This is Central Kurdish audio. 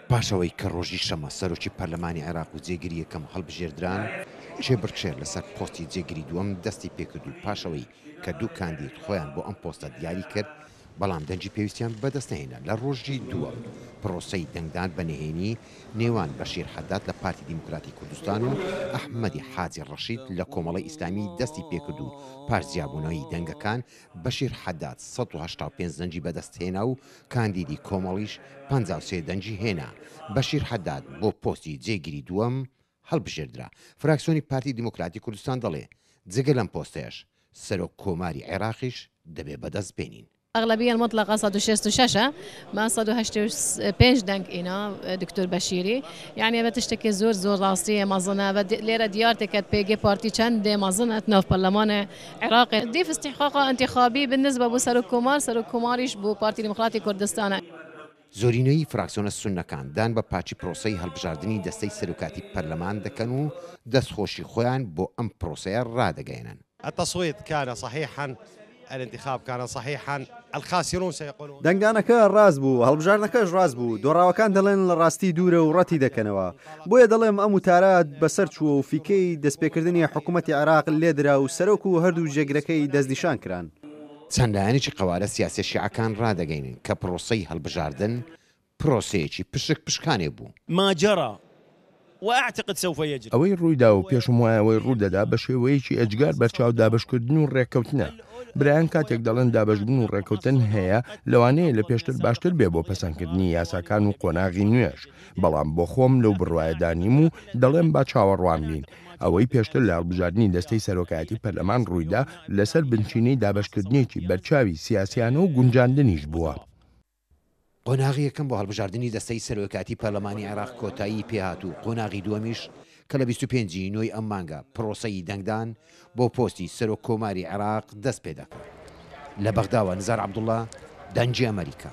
پاش ئەوەی کە ڕۆژی شەممە سەرۆکی پەرلەمانی عێراق و جێگری یەکەم هەڵبژێردران، کێبڕکێ لەسەر پۆستی جێگری دووەم دەستی پێکرد و پاش ئەوەی کە دوو کاندید خۆیان بۆ ئەم پۆستە دیاری کرد، بەڵام دەنگی پێویستیان بەدەست نەهێنا. لە ڕۆژی دووەم پڕۆسەی دەنگدان بە نهێنی نێوان بەشیر حەداد لە پارتی دیموکراتی کوردستان و ئەحمەدی حاجی ڕەشید لە کۆمەڵەی ئیسلامی دەستی پێکرد و پاش جیابوونەوەی دەنگەکان بەشیر حەداد 185 دەنگی بەدەستهێنا و کاندیدی کۆمەڵیش 53 دەنگی هێنا. بەشیر حەداد بۆ پۆستی جێگری دووەم هەڵبژێردرا. فراکسیۆنی پارتی دیموکراتی کوردستان دەڵێ، جگە لەم پۆستەیش سەرۆک کۆماری عێراقیش دەبێ بەدەست بێنین. اغلبیە المطلقە 166 ە ما 185 دەنگ ئینا دکتۆر بەشیری یعنی ئەڤە تشتێکێ زۆر زۆر ڕاستیە مەزنە ئەڤە لێرە دیار تێکەت پێگێ پارتی چەندێ مەزنە ناف پەرلەمانێ عێراقێ دیف استحقاقا انتخابی بالنسبە بۆ سەرۆک کۆمار سەرۆک کۆماریش بۆ پارتی دیموکراتی کوردستانە. زۆرینەی فراکسیۆنە سوننەکان دان بە پاکی پرۆسەی هەڵبژاردنی دەستەی سەرۆکاتی پەرلەمان دەکەن و دەستخۆشی خۆیان بۆ ئەم پرۆسەیە ڕادەگەیەنن. التصویت کان صحیحا الانتخاب کان صحیحا الخاسرون سیقولون. دەنگدانەکە ڕاست بوو، هەڵبژاردنەکەش ڕاست بوو، دۆڕاوەکان دەڵێن لە ڕاستی دوورە و ڕەتی دەکەنەوە. بۆیە دەڵێم ئەم وتارە بەسەر چووە و فیکەی دەستپێکردنی حکوومەتی عێراق لێدرا و سەرۆک و هەردوو جێگرەکەی دەستنیشان کران. چەند لایەنێکی قەوارە سیاسیە شیعەکان ڕادەگەینن کە پڕۆسەی هەڵبژاردن پڕۆسەیەکی پشک پشکانێ بوو. ما جرى واعتقد سوف يجري. ئەوەی ڕوویدا و پێشم وایە ئەوەی ڕوودەدا بە شێوەیەکی ئێجگار بەرچاو دابەشکردن و ڕێککەوتنە. برایان کاتێک دەڵێن دابەشبوون و ڕێککەوتن هەیە لەوانەیە لە پێشتر باشتر بێ بۆ پەسەندکردنی یاساکان و قۆناغی نوێش، بەڵام بۆ خۆم لەو بڕوایەدا نیم و دەڵێم با چاوەڕوان بین. ئەوەی پێشتر لە هەڵبژاردنی دەستەی سەرۆکایەتی پەرلەمان ڕوویدا لەسەر بنچینەی دابەشکردنێکی بەرچاوی سیاسیانە و گونجاندنیش بووە. قۆناغی یەکەم بۆ هەڵبژاردنی دەستەی سەرۆکایەتی پەرلەمانی عێراق کۆتایی پێهات و قۆناغی دووەمیش کە لە 25 ی نۆی ئەم مانگە پرۆسەی دەنگدان بۆ پۆستی سەرۆک کۆماری عێراق دەست پێدەکات. لە بەغداوە نزار عەبدوڵا، دەنگی ئەمەریکا.